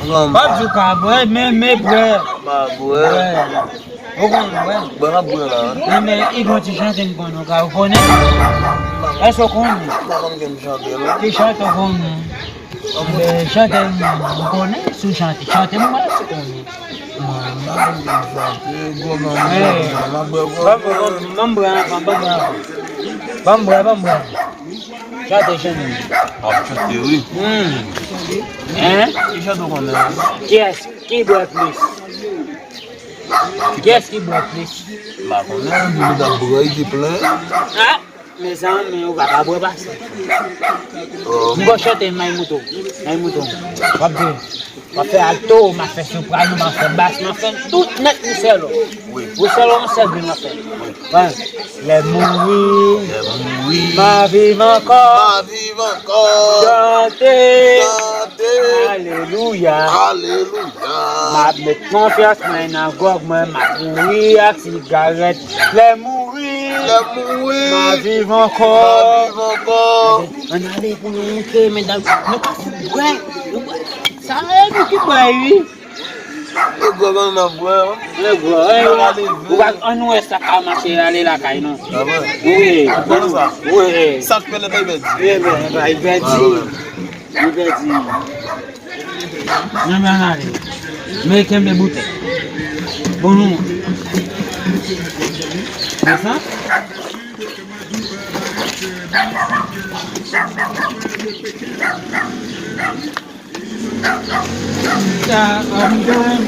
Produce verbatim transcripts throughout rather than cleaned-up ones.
W ap di w ka bwè, men, men bwè. M pa bwè. Bwè. Ou konn bwè? Bwè, m ap bwè la. Men, men, e gon ti chante m konnen, ou ka, ou konnen? Èske ou konnen? M pa konn ki m chante, non. Ki chante ou konnen? Enben, chante m, ou konnen? Si w chante, chante m, mwen, si w konnen. M pa konn ki m chante, gwo manman, m ap bwè, gwo manman. Ban m bwè, ban m bwè anvan, ban m bwè anvan. Ban m bwè, ban m bwè. Chante, chante. M ap chante, wi. Hmm. Hein? Ki chante ou konnen? Kiyès ki bwè plis? Kiyès ki bwè plis? M pa konnen, nou t ap bwè, ki plen. Ah, mezanmi, ou pa ka bwè pase. Oh. M gon chante, may mouton. May mouton. W ap di. M ap fè alto, m ap fè soprano, m ap fè bas, m ap fè tout nèt yon sèl. Wi. Yon sèl, yon sèl byen m ap fè. Wi. Wi. Lè m mouri, lè m mouri, m a viv ankò. M a viv ankò. Chante, chante, alelouya. Alelouya. M ap met konfyans mwen nan gwòg mwen, m ap mouri ak sigarèt. Lè m mouri, lè m mouri, m a viv ankò. M a viv ankò. Ann ale pou nou monte, medam. Nou pa fout bwè. Nou bwè. Sa e nou ki bwè, wi. E gwo grann nan bwè, wi. E gwo, e gwo. Ou pa, ann nou wè sa ka mache ale lakay nou. Wi. Konnen sa? Wi. Sa k pèlè bay pèdi. E ben, bay pèdi. Bay pèdi. Nan men ale. Men kenbe boutèy. Bon nou. Konsa? Sa m gen.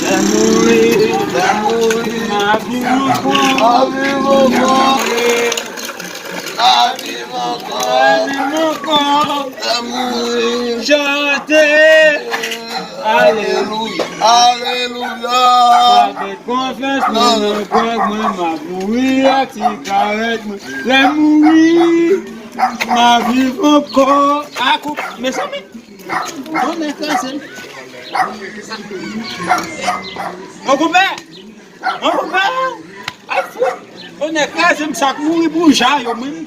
Lè m mouri, lè m mouri, m a viv ankò. M a viv ankò. M a viv ankò. M a viv ankò. Lè m mouri. Chante. Alelouya. Alelouya. M ap met konfyans mwen nan gwòg mwen, m ap mouri ak sigarèt mwen. Lè m mouri, m a viv ankò. Akou, mezanmi, tonnè kraze m. Mon konpè, mon konpè, ay fou, tonnè kraze m, sa k mouri pou ja yo, mwen.